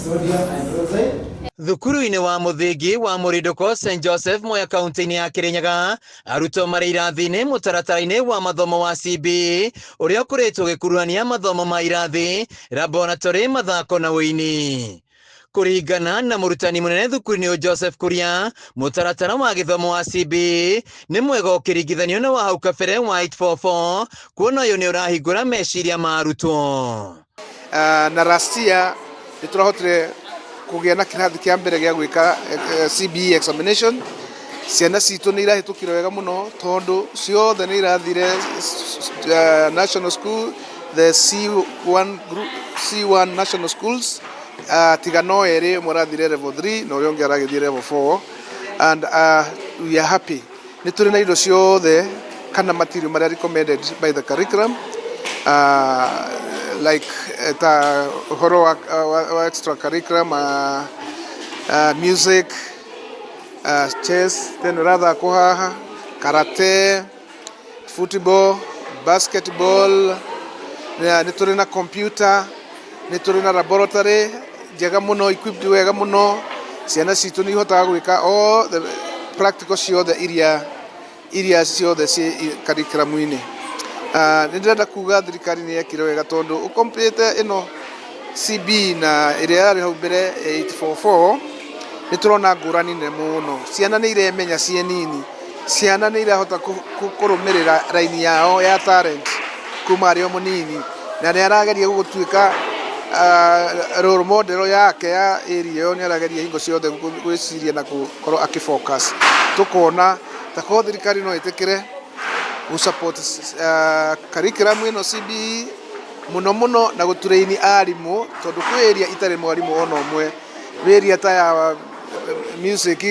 Sodium hydroxide. Thukuru-inĩ wa mũthingi wa Mũrindũko St Joseph Mwea kaunti-inĩ ya Kĩrĩnyaga, arutwo marĩ irathi-inĩ mũtaratara-inĩ wa mathomo wa CBE ũrĩa ũkoretwo ũgĩkuruhania mathomo ma irathi, laboratory, mathako na ũini. Kũringana na mũrutani mũnene thukuru-inĩ ũyũ Joseph Kuria, mũtaratara wa gĩthomo wa CBE nĩ mwega ũkĩringithanio na wa hau kabere wa 844, kuona ũyũ nĩ ũrahingũra meciria ma arutwo. Na last year nĩ tũrahotire kũgĩa na kĩrathi kĩa mbere gĩa gwĩka CBE examination. Ciana citũ nĩ irahĩtũkire wega mũno tondũ ciothe nĩ irathire national school, the C1 group, C1 national schools, tiga no erĩ, ũmwe arathire level 3 na ũrĩa ũngĩ aragĩthiĩ level 4, and we are happy. Nĩ tũrĩ na indo ciothe kana material marĩa recommended by the curriculum, like ta ũhoro wa extra curriculum, music, chess teno ĩrathakwo haha, karate, football, basketball. Nĩ tũrĩ na computer, nĩ tũrĩ na laboratory njega mũno, equipped wega mũno. Ciana citũ nĩ ihotaga gwĩka all the practical ciothe iria ciothe ciĩ curriculum-inĩ. Nĩ ndĩrenda kuga thirikari nĩ yekire wega tondũ ũkompete ĩno CBE na ĩrĩa yarĩ hau mbere 844, nĩ tũrona ngũrani nene mũno. Ciana nĩ iremenya ciĩ nini, ciana nĩ irahota kũrũmĩrĩra raini yao ya talent kuma arĩ o mũnini, na nĩ arageria gũtuĩka role model yake ya area ĩyo. Nĩ arageria hingo ciothe gwĩciria na gũkorwo akĩfocus. Tũkona ta korwo thirikari no ĩtĩkĩre gũ support curriculum ĩno CBE mũno mũno na gũtũraini arimũ, tondũ kwĩ area itarĩ mwarimũ ona ũmwe. Kwĩ area ta ya music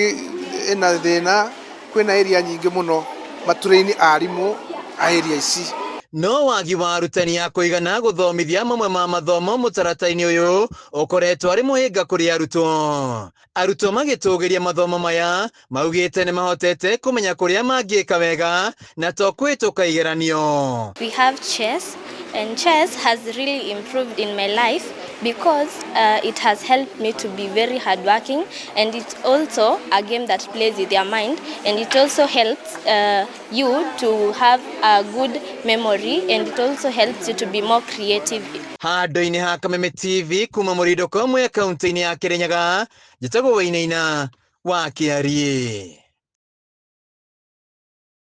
ĩna thĩna, kwĩna area nyingĩ mũno matũraini arimũ a area ici. No wagi wa arutani a kũigana gũthomithia mamwe ma mathomo mũtaratara-inĩ ũyũ ũkoretwo arĩ mũhĩnga kũrĩ arutwo. Arutwo magĩtũgĩria mathomo maya maugĩte nĩ mahotete kũmenya kũrĩa mangĩka wega na to kũhĩtũka igeranio. We have chess, and chess has really improved in my life because it has helped me to be very hardworking, and it's also a game that plays with your mind, and it also helps you to have a good memory, and it also helps you to be more creative. Handũ-inĩ ha Kameme TV kuma Mũrindũko Mwea kaunti-inĩ ya Kĩrĩnyaga, njĩtagwo Wainaina wa Kĩariĩ.